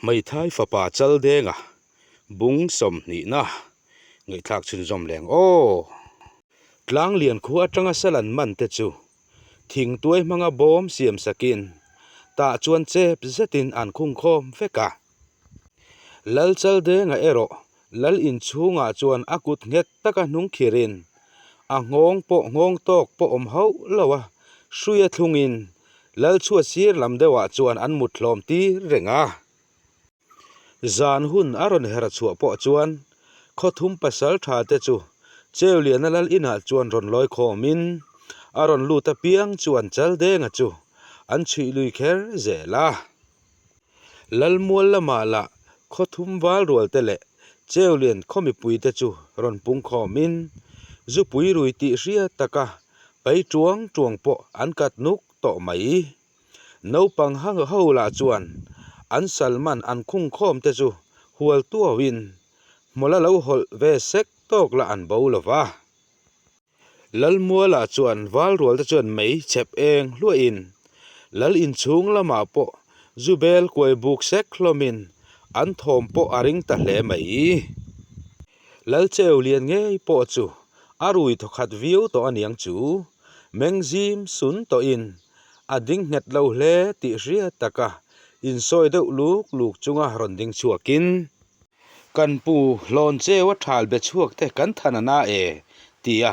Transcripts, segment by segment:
Hmeithai fapa Chaldenga bung sawmhnihna ngaihthlak chhunzawm leng aw. Tlanglian khua atanga sal an man te chu thingtuai hmanga bawm siam sakin tah chuan chep zetin an khungkhawm vek a. Lal Chaldenga erawh Lal inchhungah chuan a kut nghet taka hnung khirin a nghawng pawh nghawng tawk pawh awm hauh lo a, hruia thlungin Lal chhuat sir lam deuhah chuan an mut hlawm tir reng a. Zan hun a rawn her chhuah pawh chuan khawthum pasal tha te chu Cheuliana Lal inah chuan rawn lawi khawmin a rawn lut apiang chuan Chaldenga chu an chhuih lui kher zel a. Lalmual lamah lah khawthum val rual te leh Cheulian khaw mipui te chu rawn pung khawmin zupui rui tih hriat taka pai tuang tuang pawh an kat nuk tawh mai. Naupang ho lah chuan an salman an khung khawm te chu hual tuauin hmawlh a lo hawlh ve sek tawk lah an bo lo va. Lalmuala chuan Valrual te chuan mei chhep eng hluahin Lal inchhung lamah pawh zu bel kuai buk sek hlawmin an thawm pawh a ring ta hle mai. Lal cheu lian ngei pawh chu a rui thawkhat viau tawh aniang chu meng zim sun tawhin a ding nghet lo hle tih hriat taka insawi deuh luk luk chunga rawn ding chhuakin Kan pu hlawn cheu a thal be chhuak te kan than a na e, tia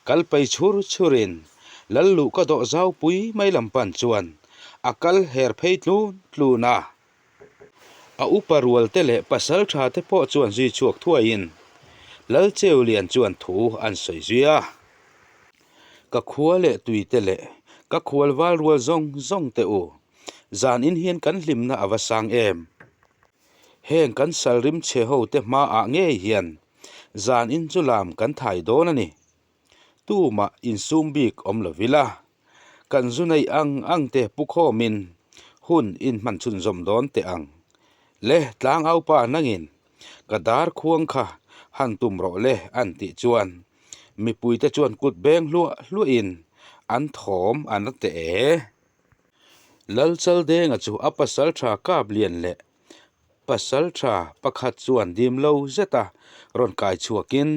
kal pei chhur chhurin Lal luh ka dawh zau pui mai lam pan chuan a kal her phei tlun tlun a. A upa rual te leh pasal tha te pawh chuan zui chhuak thuaiin Lal cheu lian chuan thu an sawi zui a. Ka khua leh tui te leh ka khual val rual zawng zawng te u, zan in hian kan hlimna a va sang em. Heng kan salrim chhe ho te hmaah ngei hian zan in chu lam kan thai dawn a ni. Tumah insum bik awm lo ila, kan zu neih ang ang te pu khawmin hun in hman chhunzawm dawn teh ang. Le tlangaupa nangin ka dar khuang kha han tum rawh le an tih chuan mipuite chuan kut beng hluah hluahin an thawm an la teh e. Lalchaldenga chu a pasaltha kap lian leh pasaltha pakhat chuan dim lo zeta rawn kai chhuakin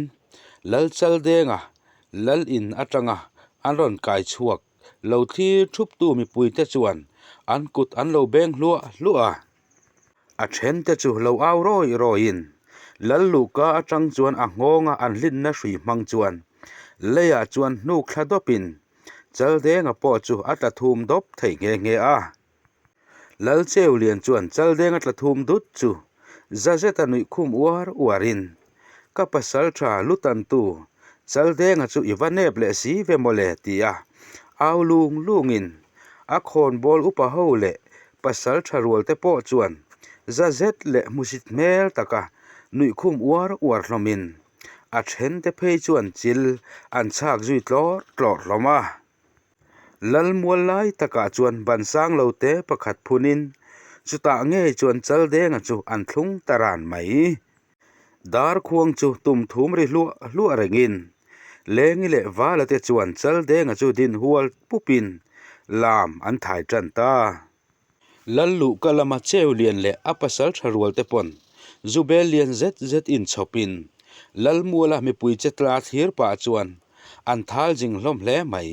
Lalchaldenga lal in atanga an rawn kai chhuak lo thlir thuptu mipuite chuan an kut an lo beng hluah hluah a. A thente chu lo au rawi rawiin Lal luhka atang chuan a nghawnga an hlinna hrui hmang chuan leiah chuan hnuk thla dawpin Chaldenga pawh chu a tla thum dawp thei nghe nghe a. Lal Cheulian chuan Chaldenga tla thum dut chu za zeta nuih khum uar uarin, Ka pasal tha lutantu, Chaldenga chu i va nep leh si ve mawle tia au lung lungin a khawnbawl upa ho leh pasal tha rual te pawh chuan za zet leh hmusit hmel taka nuih khum uar uar hlawmin A thente phei chuan chil an chhak zui tlawr tlawr hlawm a. Lalmual lai takah chuan ban sang lo te pakhat phunin chutah ngei chuan Chaldenga chu an thlung ta ran mai. Darkhuang chu tum thum ri hluah hluah rengin Lengi leh Vala te chuan Chaldenga chu din hual pupin lam an thai tan ta. Lal luhka lama cheu lian leh a pasal tha rual te pawn zu bel lian zet zet inchhawpin Lal muala mipui che tla thlir pah chuan an thal jing hlawm hle mai.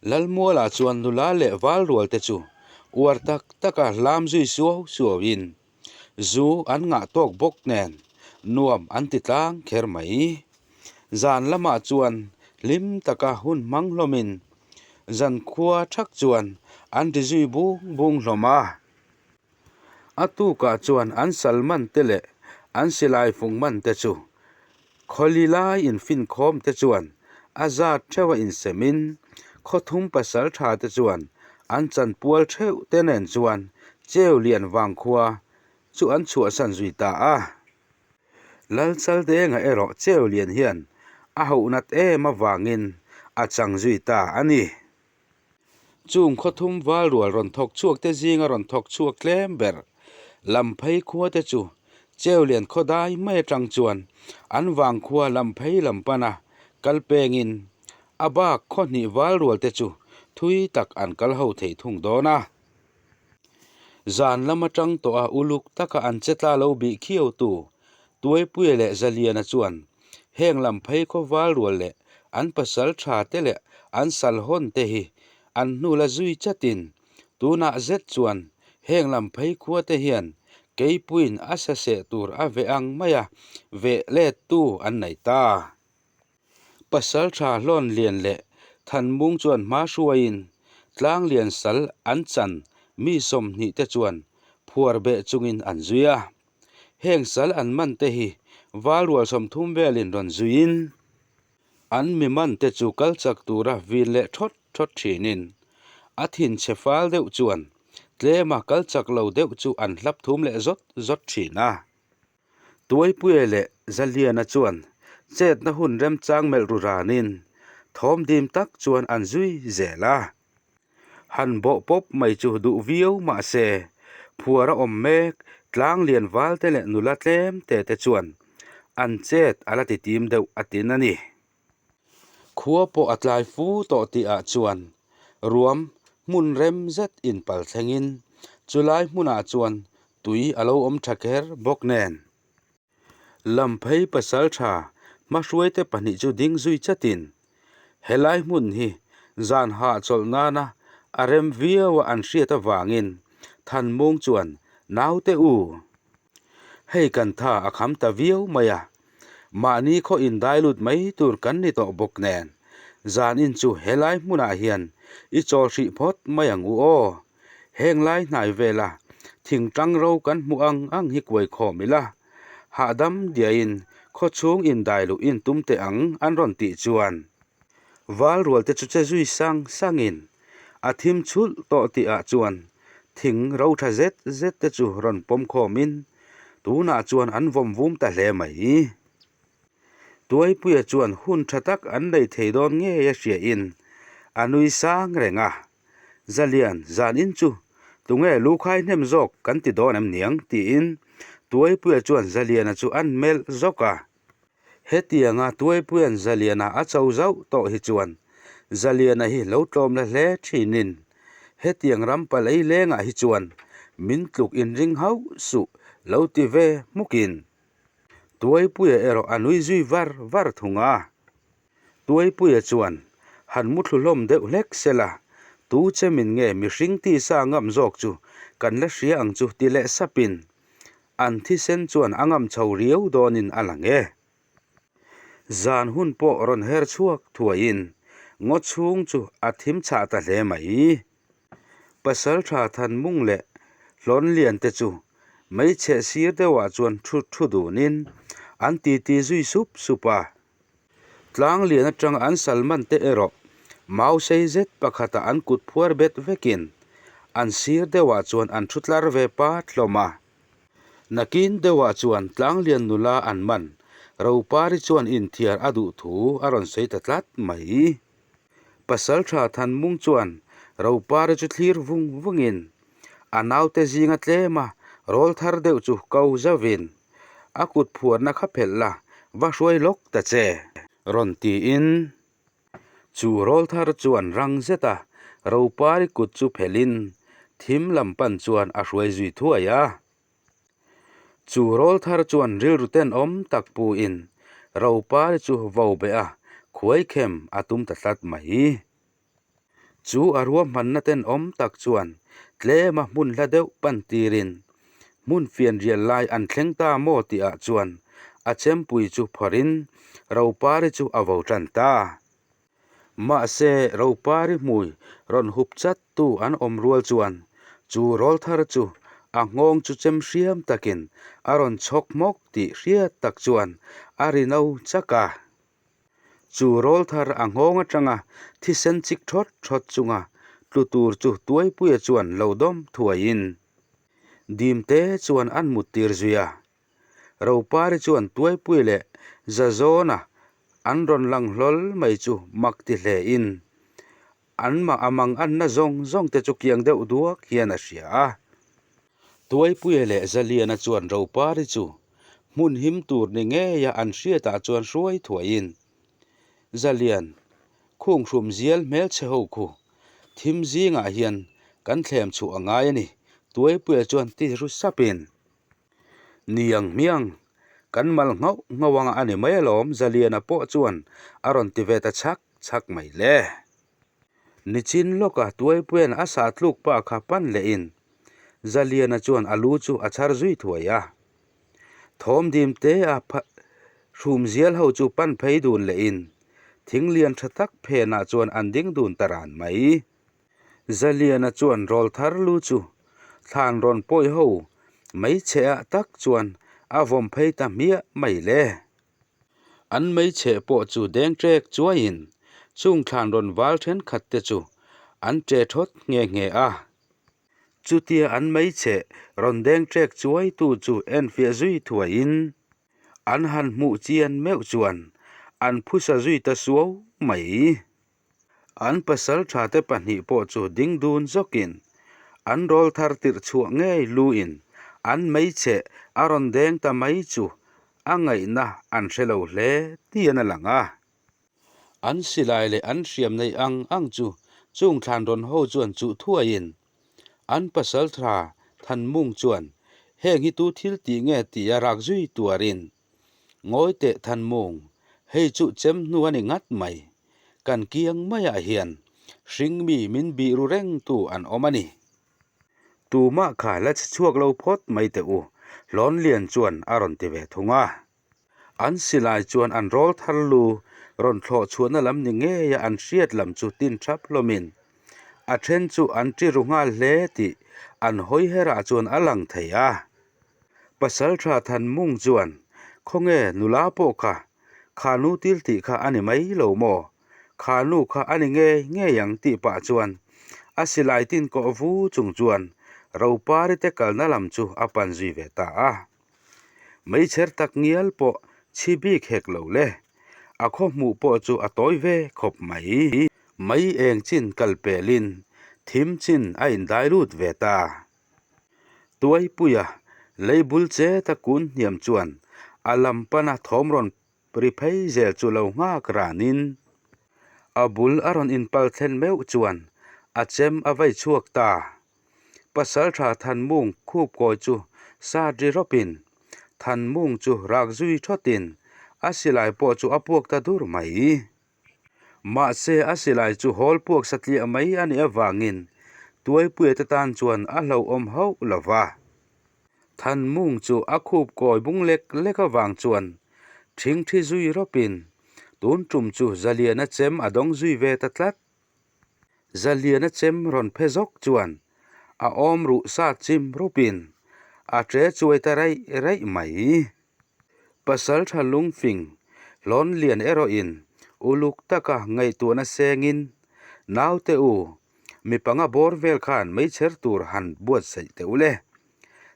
Lal mualah chuan nula leh val rual te chu uar tak taka hlam zui suau suauin zu an ngah tawk bawk nen nuam an ti tlang kher mai. Zan lamah chuan hlim taka hun hmang hlawmin zan khua thak chuan an ri zui bung bung hlawm a. A tukah chuan an sal man te leh an silai fung man te chu khawli lai infinkhawm te chuan a zat theuh a insemin khawthum pasal tha te chuan an chanpual theuh te nen chuan cheu lian vang khua chu an chhuahsan zui ta a. Lalchaldenga erawh cheu lian hian a hauh nat em avangin a chang zui ta a ni. Chung khawthum val rual rawn thawk chhuak te zinga rawn thawk chhuak tlem ber Lamphei khua te chu cheu lian khaw dai mai atang chuan an vang khua Lamphei lam pana kal pengin a bak khaw hnih val rual te chu thui tak an kal ho thei thung dawn a. Zan lam atang tawha uluk taka an che tla lo bih khiautu Tuaipuia leh Zaliana chuan heng lam phei khaw val rual leh an pasal tha te leh an sal hawn te hi an hnu la zui chatin tunah zet chuan heng lam phei khua te hian keipuiin a sa seh tur a veh ang maia veh lettu an nei ta. Pasal tha hlawn lian leh Thanmung chuan hma hruaiin tlang lian sal an chan mi 20 te chuan phuar beh chungin an zui a. Heng sal an man te hi val rual 30 velin rawn zuiin an mi man te chu kal chak tura vin leh thawt thawt thinin a thinchhe fal deuh chuan tlema kal chak lo deuh chu an hlap thum leh zawt zawt thin a. Tuaipuia leh Zaliana chuan chetna hun remchang melh ru ranin thawm dim tak chuan an zui zel a. Han bawh pawp mai chu duh viau mah se, phuar a awm mek tlang lian valte leh nula tlem te te chuan an chet a la ti tim deuh a tin a ni. Khua pawh a tlai fu tawh tihah chuan ruam hmun rem zet inpal thlengin chulai hmunah chuan tui a lo awm tha kher bawk nen. Lamphei pasal tha hmahruaite pahnih chu ding zui chatin helai hmun hi zan hahchawlh nana a rem viau a an hriat avangin Thanmung chuan naute u Hei kan tha a kham ta viau mai a, mahni khaw indai lut mai tur kan ni tawh bawk nen, zanin chu helai hmunah hian i chawl hrih phawt mai ang u aw. Heng lai hnai vela thingtang ro kan hmuh ang ang hi kuai khawm ila, hahdam diaiin khaw chhung indai luh intum teh ang an rawn tih chuan Val rual te chu che zui sang sangin a thim chhulh tawh tihah chuan thing ro tha zet zet te chu rawn pawm khawmin tunah chuan an vawm vum ta hle mai. Tuaipuia chuan hun tha tak an nei thei dawn ngei a hriain a nui sang reng a, Zalian, zan in chu tunge lukhai hnem zawk kan ti dawn em niang? tiin Tuaipuia chuan Zaliana chu an melh zawk a. Hetianga Tuaipuia'n Zaliana a cho zauh tawh hi chuan Zaliana hi lo tlawm la hle thinin hetiang ram palei lengah hi chuan min tluk inring hauh suh lo ti ve hmukin Tuaipuia erawh a nui zui var var thung a. Tuaipuia chuan han muthlu hlawm deuh hlek sela, tu che min nge mihring tisa ngam zawk chu kan la hria ang chu ti leh sapin An thisen chuan a ngam chho riau dawnin a lang e. Zan hun pawh rawn her chhuak thuaiin ngaw chhung chu a thim chhah ta hle mai. Pasaltha Thanmung leh Hlawnlian te chu hmeichhe sir deuhah chuan thu thu dunin an titi zui sup sup a. Tlanglian atanga an salman te erawh mau sei zet pakhata an kut phuar bet vekin an sir deuhah chuan an thu tlar ve pat hlawm a. Nakin deuhah chuan Tlanglian nula an man Ropari chuan inthiar a duh thu a rawn sawi ta tlat mai. Pasaltha Thanmung chuan Ropari chu thlir vung vungin a naute zinga tlema rawl thar deuh chu ko zauhin A kut phuarna kha phelh la, va hruai lawk ta che. Rawn tiin chu rawl thar chuan rang zet a, Ropari kut chu phelhin thim lam pan chuan a hruai zui thuai a. Chu rawl thar chuan rilru tenawm tak puin Ropari chu vo beh a, khuaikhem a tum ta tlat mai. Chu a ruahmanna tenawm tak chuan tlema hmun hla deuh pan tirin hmun fianrial lai an thleng ta maw tihah chuan a chempui chu phawrhin Ropari chu a vo tan ta. Mahse Ropari hmui rawn hup chat tu an awm rual chuan chu rawl thar chu a nghawng chu chem hriam takin a rawn chhawk hmawk tih hriat tak chuan a ri no chak a. Chu rawl thar a nghawng atanga thisen chik thawt thawt chunga tlu tur chu Tuaipuia chuan lo dawm thuaiin Dimte chuan an mut tir zui a. Ropari chuan Tuaipui leh Zazawna an rawn lang hlawl mai chu mak ti hlein an mah a mang anna zawng zawng te chu kiang deuh duak hian a hria a. Tuaipuia leh Zaliana chuan Ropari chu hmun him tur ni ngeia an hriatah chuan hruai thuaiin, Zalian, khunghrum zial hmelchhe ho khu thim zingah hian kan thlem chhuah a ngai a ni. Tuaipuia chuan ti ru sapin, Niang hmiang, kan mal nghauh nghauh anga a ni mai alawm Zaliana pawh chuan a rawn ti ve ta chhak chhak mai le. Nichin lawka Tuaipuia'n a sah tluk pa kha pan lehin Zaliana chuan a lu chu a chhar zui thuai a. Thawm dim te a hrum zial ho chu pan phei dun lehin thing lian tha tak phenah chuan an ding dun ta ran mai. Zaliana chuan rawl thar lu chu thlan rawn pawi ho mai chhehah tak chuan a vawm phei ta hmiah mai le. An meicheh pawh chu deng ṭek chuaiin chung thlan rawn val thenkhat te chu an ṭe thawt nghe nghe a. Chutia an meicheh rawn deng ṭek chuaitu chu enfiah zui thuaiin an han hmuh chian meuh chuan an phusa zui ta suau mai. An pasal thate pahnih pawh chu ding dun zawkin an rawl thar tirh chhuah ngei luin an meicheh a rawn deng ta mai chu a ngaihna an hre lo hle tian a lang a. An silai leh an hriam neih ang ang chu chung thlan rawn ho chuan chuh thuaiin an pasal tha Thanmung chuan heng hi tu thil tih nge tih a rak zui tuarin Ngawi teh Thanmung, hei chu chem hnu a ni ngat mai. Kan kiang maiah hian hringmi min bih ru reng tu an awm a ni. Tumah kha la chhe chhuak lo phawt mai teh u, Hlawnlian chuan a rawn ti ve thung a. An silai chuan an rawl thar lu rawn thlawh chhuahna lam ni ngeia an hriat lam chu tin thap hlawmin a then chu an ṭi ru nghal hle tih an hawi herah chuan a lang thei a. Pasalṭha Thanmung chuan, Khawnge nula pawh kha, kha nu til tih kha a ni mai lo maw? Kha nu kha a ni ngei ngei ang tih pah chuan a silai tin kawh vu chung chuan Ropari te kalna lam chu a pan zui ve ta a. Meichher tak ngial pawh chhi bik hek lo le, a khaw hmuh pawh chu a tawi ve khawp mai. Mai eng chin kal pelin thim chin a indai lut ve ta. Tuaipuia leibul chet a kun hniam chuan a lam pana thawm rawn ri phei zel chu lo nghak ranin a bul a rawn inpal thlen meuh chuan a chem a vei chhuak ta. Pasaltha Thanmung khup kawi chu sat ri rawpin Thanmung chu rak zui thawtin a silai pawh chu a puak ta dur mai. Mahse, a silai chu hawl puak satliah mai a nih avangin Tuaipuia te tan chuan a hlauhawm hauh lo va. Thanmung chu a khup kawi bung lek lek avang chuan thingthi zui rawpin tun tum chu Zaliana chem a dawng zui ve ta tlat. Zaliana chem rawn phe zawk chuan a awm ruh sa chim rawpin a ṭe chuai ta raih raih mai. Pasalṭha lungfing hlawn lian erawhin uluk taka ngaihtuahna sengin, Naute u, mi panga bawr vel khan meichher tur han buatsaih teh u le.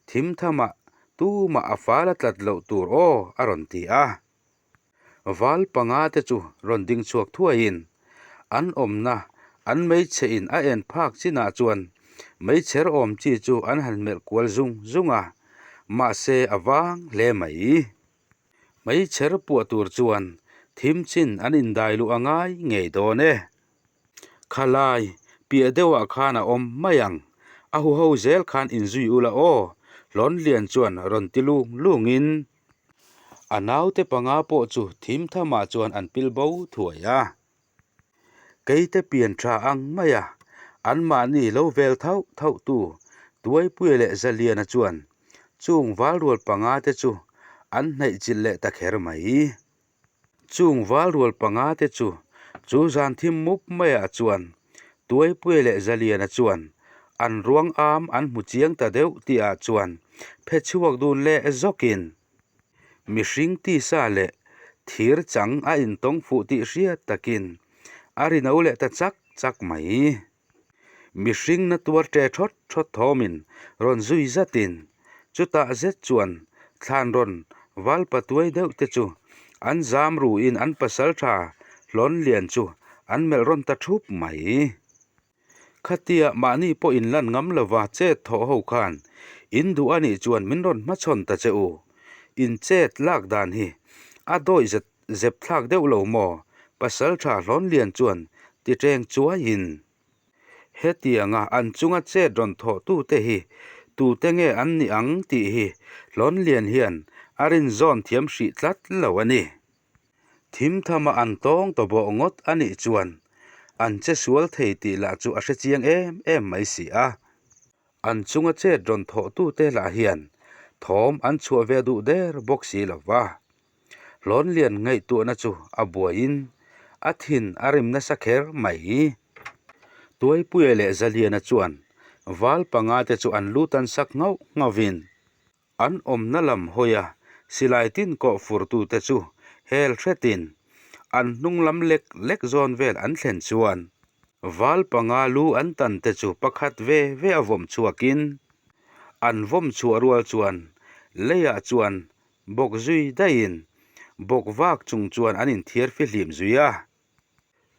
Thim thamah tumah a fal a tlat loh tur aw a rawn ti a. Val panga te chu rawn ding chhuak thuaiin an awmna an meichhe in a en phak chinah chuan meichher awm chi chu an han melh kual zung zung a, mahse a vang hle mai. Meichher puah tur chuan thim chin an indai luh a ngai ngei dawn e. Khalai, piah deuhah khan a awm mai ang, a huho zel khan inzui ula aw, Hlawnlian chuan rawn ti lung lungin A naute panga pawh chu thim thamah chuan an pil bo thuai a. Keite pian tha ang mai a, anmahni lo vel thauh thauh tu Tuaipuia leh Zaliana chuan chung valrual panga te chu an hnaih chilh leh ta kher mai. Chung valrual panga te chu chu zan thim mup maiah chuan Tuaipuia leh Zaliana chuan an ruang am an hmu chiang ta deuh tihah chuan phe chhuak dun leh zawkin mihring tisa leh thir chang a intawng fuh tih hriat takin a ri no leh ta chak chak mai. Mihring na tuar ṭe ṭhawt ṭhawt thawmin rawn zui zatin chutah zet chuan thlan rawn val patuai deuh te chu an zam ruin an pasal ṭha hlawn lian chu an melh rawn ta ṭhup mai. Khatia mahni pawh in lan ngam lova chet thawh ho khan in duh a nih chuan min rawn hmachhawn ta che u. In chet lak dan hi a dawih zet Zep thlak deuh lo maw? Pasalṭha Hlawnlian chuan ti ṭeng chuaiin, Hetianga an chunga chet rawn thawhtute hi Tute nge an nih ang tih hi Hlawnlian hian a rinzawn thiam hrih tlat lo a ni. Thim thama an tawng ta bawh ngawt a nih chuan an che sual thei tih lah chu a hre chiang em em mai si a. An chunga chet rawn thawhtute lah hian thawm an chhuah ve duh der bawk si lo va. Hlawnlian ngaihtuahna chu a buaiin a thin a rim nasa kher mai. Tuaipuia leh Zaliana chuan val panga te chu an lu tan sak nghauh nghauhin an awmna lam hawia silai tin kawh furtute chu hel hretin an hnung lam lek lek zawn vel an thlen chuan val panga lu an tan te chu pakhat ve ve a vawm chhuakin an vawm chhuah rual chuan leiah chuan Bawk zui daihin bawk vak chung chuan an inthiar fihlim zui a.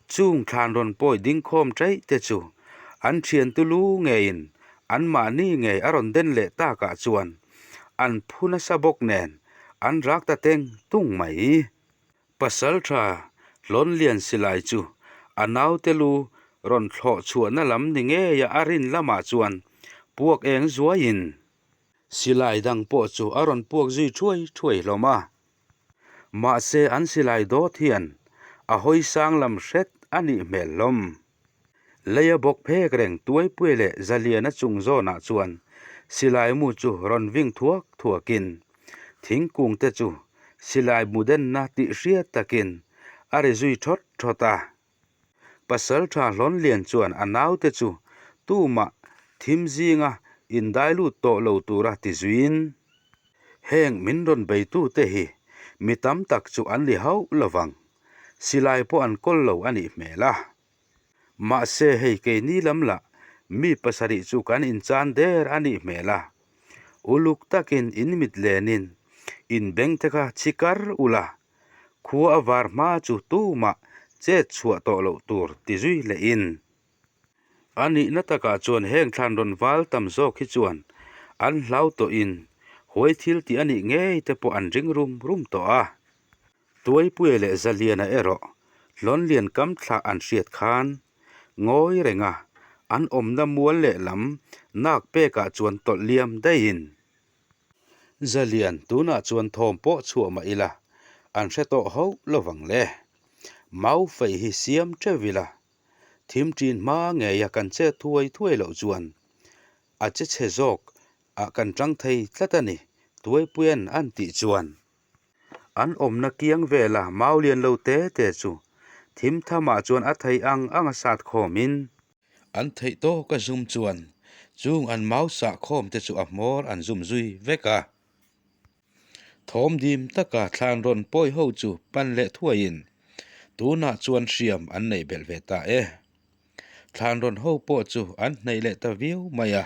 Chung thlan rawn pawi ding khawm ṭaih te chu an ṭhiantu lu ngeiin anmahni ngei a rawn den leh takah chuan an phu nasa bawk nen an rak ta teng tung mai. Pasalṭha Hlawnlian silai chu a naute lu rawn thlawh chhuahna lam ni ngeia a rin lamah chuan puak eng zuaiin Silai dang pawh chu a rawn puak zui thuai thuai hlawm a. Mahse an silai dawt hian a hawi sang lam hret a nih hmel hlawm. Leia bawk phek reng Tuaipuia leh Zaliana chung zawnah chuan silai mu chu rawn ving thuak thuakin thingkung te chu silai mu denna tih hriat takin a ri zui thawt thawt a. Pasalṭha Hlawnlian chuan a naute chu tumah thim zinga indai lut tawh lo tura ti zuiin, Heng min rawn beitute hi mi tam tak chu an li hauh lovang, silai pawh an kawl lo a nih hmel a. Mahse hei keini lam lah mi pasarih chu kan inchan der a nih hmel a, uluk takin in mit lenin inbeng te kha chhi kar ula, Khua a var hma chu tumah chet chhuah tawh loh tur ti zui leh in. A nihna takah chuan heng thlan rawn val tam zawk hi chuan an hlau tawh in huai thil tih a nih ngei te pawh an ring rum rum tawh a. Tuaipuia leh Zaliana erawh Hlawnlian kam thlah an hriat khan ngawi renga an awmna mual lehlam nak pekah chuan tawlh liam daih in Zalian, tunah chuan thawm pawh chhuah mah ila, an hre tawh hauh lovang le. Mau fei hi siam teuh ila, thim ṭin hma ngeia kan che thuai thuai loh chuan a che chhe zawk ah kan ṭang thei tlat a ni, Tuaipuia'n an tih chuan. An awmna kiang vela mau lian lo te te chu thim thamah chuan a thei ang ang a sat khawmin, An theih tawk a zum chuan chung an mau sah khawm te chu a hmawr an zum zui vek a. Thawm dim taka thlan rawn pawi ho chu pan leh thuaiin tunah chuan hriam an neih belh ve ta e. Thlan rawn ho pawh chu an hneih leh ta viau mai a.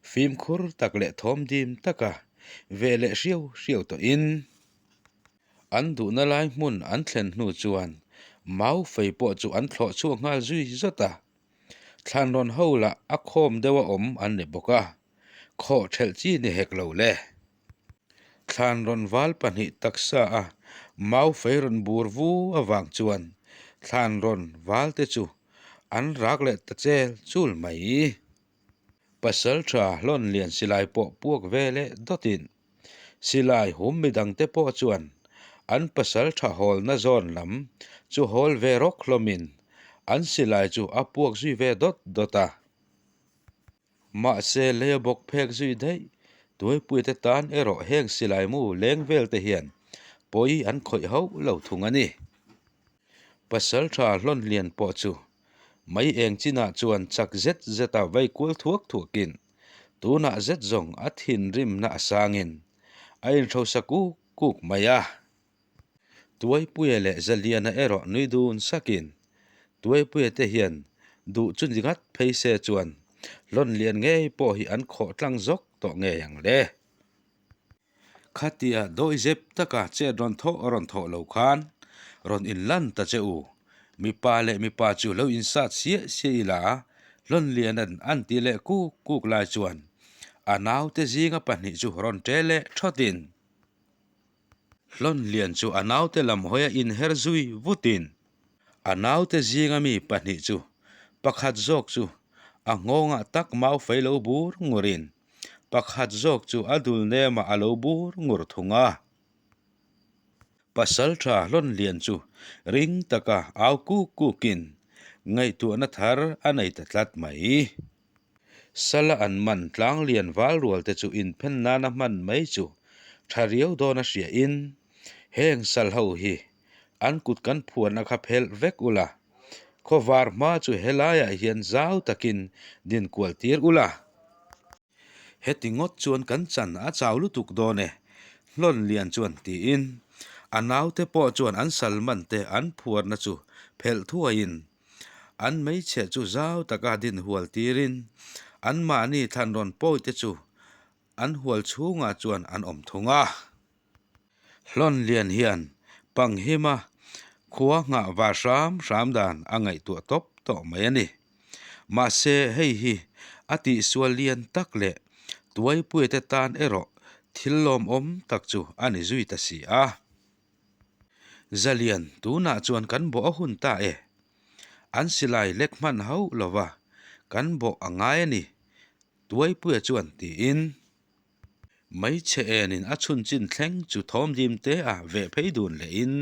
Fimkhur tak leh thawm dim taka ve leh hriau hriau tawhin. An duhna lai hmun an thlen hnu chuan mau fei pawh chu an thlawh chhuak nghal zui zat a. Thlan rawn ho lah a khawm deuh a awm an ni bawk a, khawh thelh chi ni hek lo le. Thlan rawn val pahnih taksa a mau fei rawn bur vu avang chuan thlan rawn val te chu an rak leh ta chel chul mai. Pasalṭha hlawn lian silai pawh puak ve leh dawtin Silai hum midangte pawh chuan an pasalṭha hawlna zawn lam chu hawl ve rawk hlawmin an silai chu a puak zui ve dawt dawt a. Mahse leia bawk phek zui daih Tuaipuite tan erawh heng silai mu leng vel te hian pawi an khawih hauh lo thung a ni. Pasalṭha hlawn lian pawh chu mai eng chinah chuan chak zet zeta vei kual thuak thuakin Tunah zet zawng a thinrimna a sangin a inhrosa kuk kuk mai a. Tuaipuia leh Zaliana erawh nui dun sakin Tuaipuia te hian duh chu ni ngat phei se chuan hlawn lian ngei pawh hi an khawh tlang zawk tawh ngei ang le. Khatia dawihzep taka chet rawn thawh rawn thawh lo khan rawn inlan ta che u. Mipa leh mipa chu lo insat siah siah ila Hlawnliana'n an ti leh kuk kuk lai chuan a naute zinga pahnih chu rawn ṭe leh ṭhawtin Hlawnlian chu a naute lam hawia inher zui vutin a naute zinga mi pahnih chu pakhat zawk chu a nghawngah tak mau fei lo bur ngurin. Pakhat zawk chu a dul nemah a lo bur ngur thung a. Pasalṭha hlawn lian chu ring taka au kuk kukin ngaihtuahna thar a nei ta tlat mai. Sala an man tlang lian val rual te chu inphen nana hman mai chu tha riau dawn a hria in heng sal ho hi an kut kan phuarna kha phelh vek ula, khawvar hma chu helaiah hian zau takin din kual tir ula. Heti ngawt chuan kan chan a chau lutuk dawn e, Hlawn Lian chuan tiin a naute pawh chuan an salman te an phuarna chu phelh thuaiin an hmeichhe chu zau taka din hual tirin anmahni thlan rawn pawi te chu an hual chhungah chuan an awm thung a. Hlawn Lian hian Panghima khua nghah va hram hram dan a ngaihtuah tawp tawh mai a ni. Mahse hei hi a tihsual lian tak leh Tuaipuiate tan erawh thil lawmawm tak chu a ni zui ta si a. Zalian tunah chuan kan bawh a hun ta e. An silai lek hman hauh lova kan bawh a ngai a ni, Tuaipuia chuan tiin. Hmeichhe enin a chhun chin thleng chu thawm dim te a veh phei dun leh in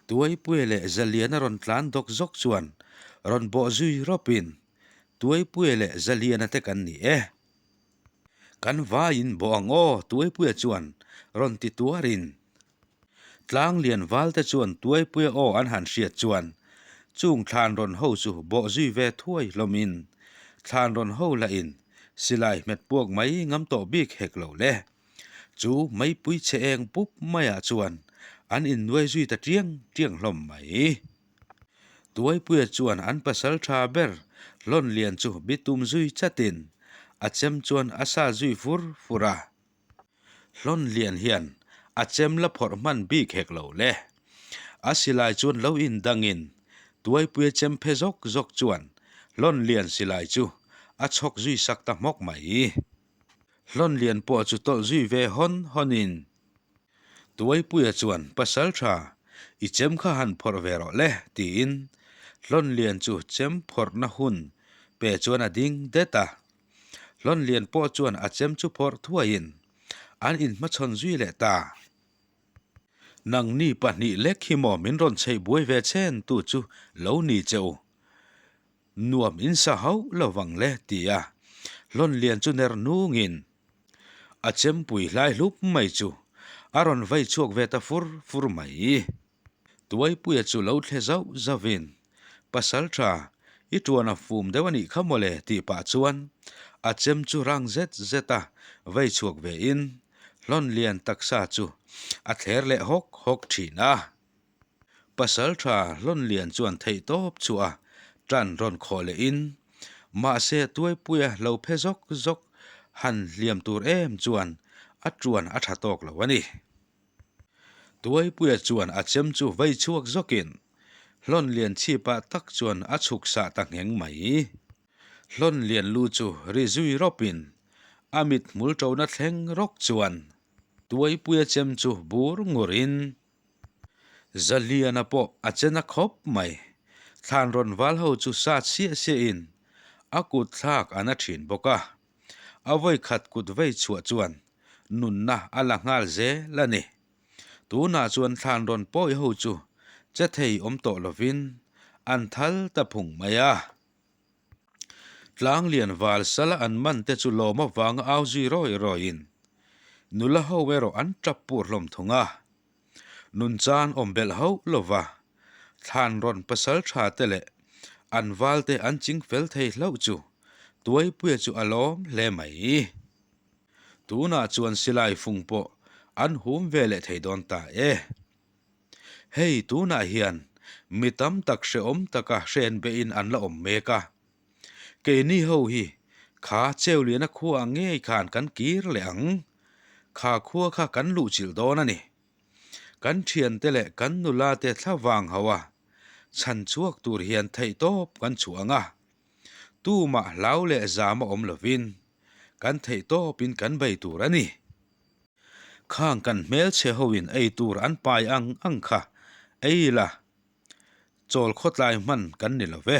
Tuaipuia leh Zaliana rawn tlan dawk zawk chuan rawn bawh zui rawp in Tuaipuia leh Zaliana te kan ni e. Kan vaiin bawh ang aw Tuaipuia chuan rawn ti tuar in Tlanglian valte chuan Tuaipuia aw an han hriat chuan chung thlan rawn ho chu bawh zui ve thuai hlawm in thlan rawn ho lah in silai hmet puak mai ngam tawh bik hek lo le. Chu meipui chhe eng pup maiah chuan an innuai zui ta tiang tiang hlawm mai. Tuaipuia chuan an pasal tha ber hlawn lian chu bitum zui chatin a chem chuan a sa zui fur fur a. Hlawn lian hian a chem la phawrh hman bik hek lo le. A silai chuan lo indangin Tuaipuia chem phe zawk zawk chuan Hlawn lian silai chu a chhawk zui sak ta hmawk mai. Hlawn lian pawh chu tawlh zui ve hawn hawnin Tuaipuia chuan pasal tha i chem kha han phawrh ve rawh le tiin Hlawn lian chu chem phawrhna hun pe chuan a ding det a. Hlawn lian pawh chuan a chem chu phawrh thuaiin an inhmachhawn zui leh ta. Nangni pahnih lek hi maw min rawn chheih buai ve chen tu chu lo ni che u. Nuam in sa hauh lo vang le ti a Hlawn lian chu ner nungin a chempui hlai hlup mai chu a rawn vei chhuak ve ta fur fur mai. Tuaipuia chu lo thle zauh zauhin, Pasal tha, i tuan a fum deuh a nih kha mawle tih pah chuan a chem chu rang zet zet a vei chhuak vein hlawn lian taksa chu a thler leh hawk hawk thin a. Pasal tha hlawn lian chuan theihtawp chu a tan rawn khawh lehin, mahse Tuaipuia lo phe zawk zawk han hliam tur em chuan a tuan a tha tawk lo a ni. Tuaipuia chuan a chem chu vei chhuak zawkin hlawn lian chhipah tak chuan a chhuk sah ta ngheng mai. Hlawn lian lu chu ri zui rawpin a mit hmul ṭona thleng rawk chuan Tuaipuia chem chu bur ngurin Zaliana pawh a chen a khawp mai. Thlan rawn val ho chu sat siah siahin a kut thlak a na ṭhin bawk a. A vawi khat kut vei chhuah chuan nunna a la nghal zel a ni. Tunah chuan thlan rawn pawi ho chu che thei awm tawh lovin an thal ta phung mai a. Tlanglian val sala an man te chu lawm avanga au zui rawi rawiin nula ho erawh an tap pur hlawm thung a. Nun chan awm belh hauh lova thlan rawn pasal tha te leh an val te an ching fel thei hlauh chu Tuaipuia chu a lawm hle mai. Tunah chuan silai fung pawh an hum ve leh thei dawn ta e. Hei tunah hian mi tam tak hrehawm taka hren behin an la awm mek a. Keini ho hi kha Cheuliana khua ngei khan kan kir leh ang. Kha khua kha kan luhchilh dawn a ni. Kan thiante leh kan nula te thlavang ho a chhan chhuak tur hian theihtawp kan chhuah ang a. Tumah hlau leh zam a awm lovin kan theihtawpin kan bei tur a ni. Khang kan hmelchhe hoin ei tur an pai ang ang kha ei ila chawl khawtlai hman kan ni lo ve.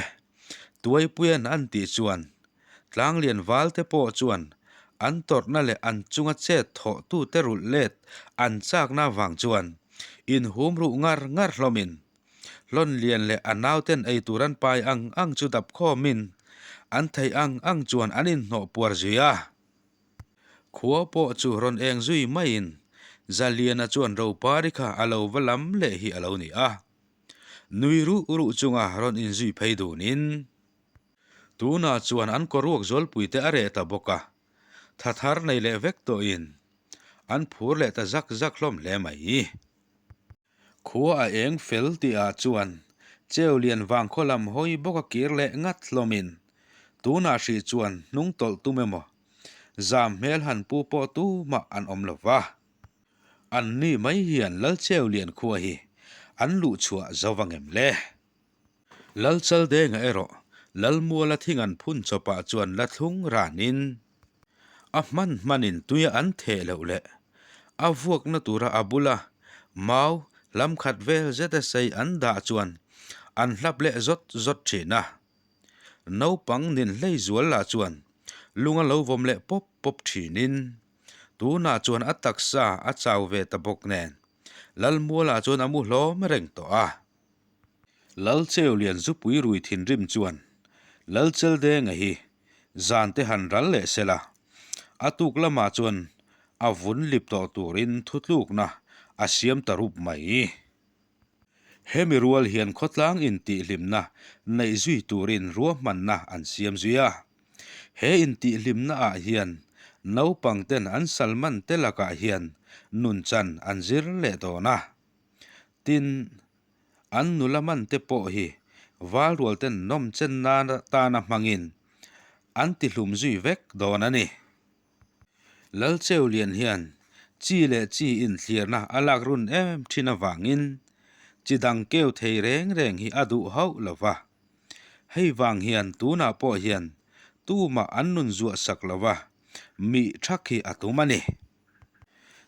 Tuaipuian an tih chuan Tlanglian valte pawh chuan An tawrhna leh an chunga chet thawhtute rulh let an chakna avang chuan inhum ruh ngar ngar hlawmin hlawn lian leh a nauten ei tur an pai ang ang chu dap khawmin an theih ang ang chuan an inhnawh puar zui a. Khua pawh chu rawn eng zui maiin Zaliana chuan Ropari kha a lo va lam leh hi a lo ni a. Nui ruh ruh chunga rawn inzui phei dunin tunah chuan an kawruak zualpuite a reh ta bawk a, tha thar nei leh vek tawhin an phur leh ta zak zak hlawm hle mai. Khua a eng fel tihah chuan Cheulian vangkhaw lam hawi bawk a kir leh ngat hlawmin tunah hrih chuan hnung tawlh tum emaw zam hmel han pu pawh tumah an awm lo va. An ni mai hian Lalcheulian khua hi an luh chhuah zo vangem le. Lalchaldenga erawh Lalmuala thing an phun chawpah chuan la thlung ranin a hman hmanin tuia an theh loh leh a vuakna tura a bula mau lam khat vel zeta sei an dah chuan an hlap leh zawt zawt thin a. Naupang nin hlei zual lah chuan lung a lo vawm leh pawp pawp thinin tunah chuan a taksa a chau ve ta bawk nen Lalmuala chuan a mu hlawm reng tawh a. Lalcheulian zupui rui thinrim chuan Lalcheldenga hi zan te han ral leh se la, a tuk lamah chuan a vun lip tawh turin thutlukna a siam ta rup mai. Hemi rual hian khawtlang intihhlimna neih zui turin ruahmanna an siam zui a. He intihhlimna ah hian naupang ten an salman te lakah hian nunchan an zir leh dawn a. Tin, an nula man te pawh hi valrual ten nawm chen nan tana hmangin an ti hlum zui vek dawn a ni. Lalcheulian hian chi leh chi inthliarna a lak run em thin avangin chi dang keu thei reng reng hi a duh hauh lo va. Hei vang hian tunah pawh hian tumah an nun zuah sak lo va, mih thak hi a tum a ni.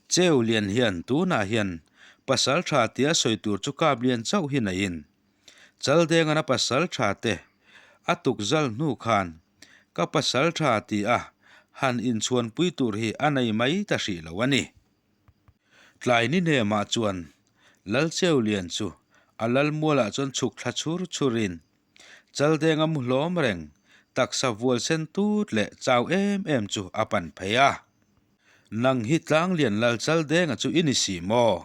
Cheu lian hian tunah hian pasal tha tia sawi tur chu kap lian chauh hi neiin Chaldengan a pasal tha te a tuk zal hnu khan ka pasal tha ti a han inchhuanpui tur hi a nei mai ta hrih lo a ni. Tlai ni hnemah chuan Lal Cheu lian chu a lal mualah chuan chhuk thla chhur chhurin Chaldenga mu hlawm reng, taksa vual sen tut leh chau em em chu a pan phei a. Nang hi Tlanglian Lal Chaldenga chu i ni si maw?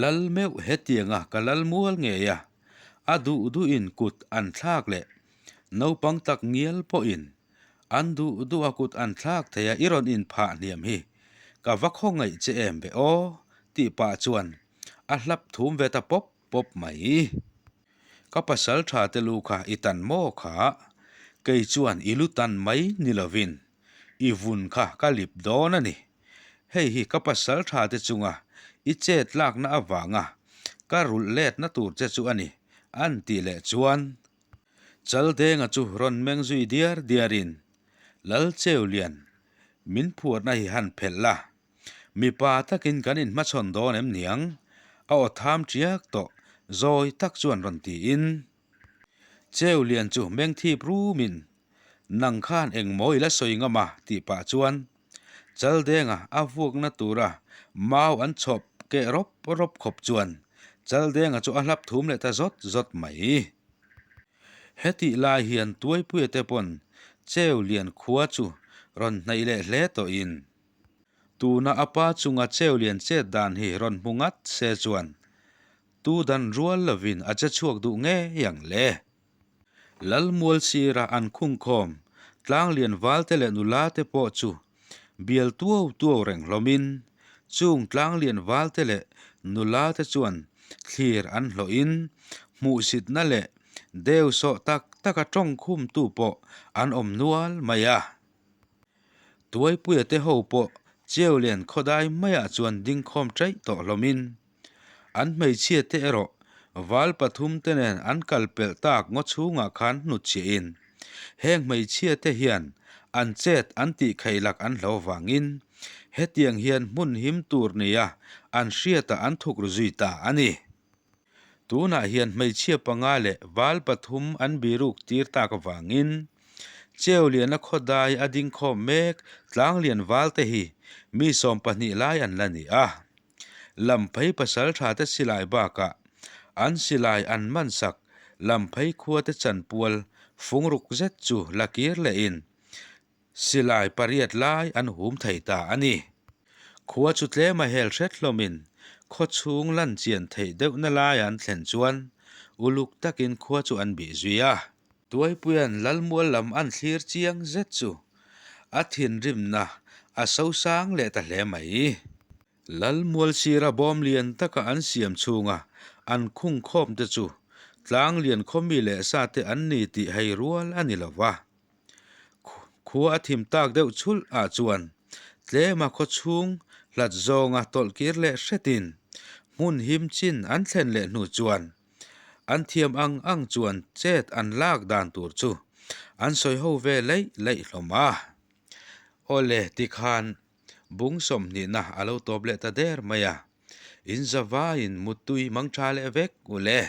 Lal meuh hetianga ka lal mual ngei a, a duh duhin kut an thlak leh naupang tak ngial pawhin an duh duh a kut an thlak thei a i rawn inphah hniam hi ka va khawngaih che em ve aw tih pah chuan a hlap thum ve ta pawp pawp mai. Ka pasal tha te lu kha i tan maw kha? Kei chuan i lu tan mai ni lovin i vun kha ka lip dawn a ni. Hei hi ka pasal tha te chunga i chet lakna avanga ka rulh letna tur che chu a ni, an tih leh chuan Chaldenga chu rawn meng zui diar diarin, Lalcheulian, min phuarna hi han phelh la, Mipa takin kan inhmachhawn dawn em niang? A aw tham tiak tawh zawi tak chuan rawn tiin. Cheu lian chu meng thip rumin, Nang khan engmaw i la sawi ngam a? tih pah chuan Chaldenga a vuakna tura mau an chhawp keh rawp rawp khawp chuan Chaldenga chu a hlap thum leh ta zawt zawt mai. Hetih lai hian Tuaipuia te pawn Cheu lian khua chu rawn hnaih leh hle tawhin, Tuna a pa chunga Cheulian chet dan hi rawn hmu ngat se chuan tu dan rual lovin a che chhuak duh ngei ang le. Lalmual sira an khungkhawm tlanglian valte leh nula te pawh chu bial tuau tuau reng hlawmin chung tlanglian valte leh nula te chuan thlir an hlawhin hmuhsitna leh deusawh tak taka tawngkhumtu pawh an awm nual mai a. Tuaipuia te ho pawh Cheulian khawdai maiah chuan ding khawm chaih tawh hlawmin an hmeichhia te erawh val pathum te nen an kal pelh tak ngaw chhungah khan hnutchhiahin heng hmeichhia te hian an chet an tih kheilak an hlo vangin hetiang hian hmun him tur nia an hriatah an thuk ru zui ta a ni. Tunah hian hmeichhia panga leh val pathum an biruk tir tak avangin. Cheuliana khawdai a ding khawm mek Tlanglian valte hi mi 12 lai an la ni a. Lamphei pasaltha te silai bakah an silai an man sak Lamphei khua te chanpual fungruk zet chu la kir lehin Silai pariat lai an hum thei ta a ni. Khua chu tlem a hel hret hlawmin khaw chhung lan chian theih deuhna lai an thlen chuan uluk takin khua chu an bih zui a. Tuaipuia'n Lalmual lam an thlir chiang zet chu a thinrimna a sosang leh ta hle mai. Lalmual sira bawm lian taka an siam chhunga an khung khawm te chu tlang lian khaw mi leh sa te an ni tih hei rual a ni lo va. Khua a thim tak deuh chhulh ah chuan tlema khaw chhung hlat zawnga tawlh kir leh hretin hmun him chin an thlen leh hnu chuan an thiam ang ang chuan chet an lak dan tur chu an sawi ho ve leih leih hlawm a. Awle tikhan bung sawmhnihna a lo tawp leh ta der mai a, in zavaiin muttui mang tha leh vek u le.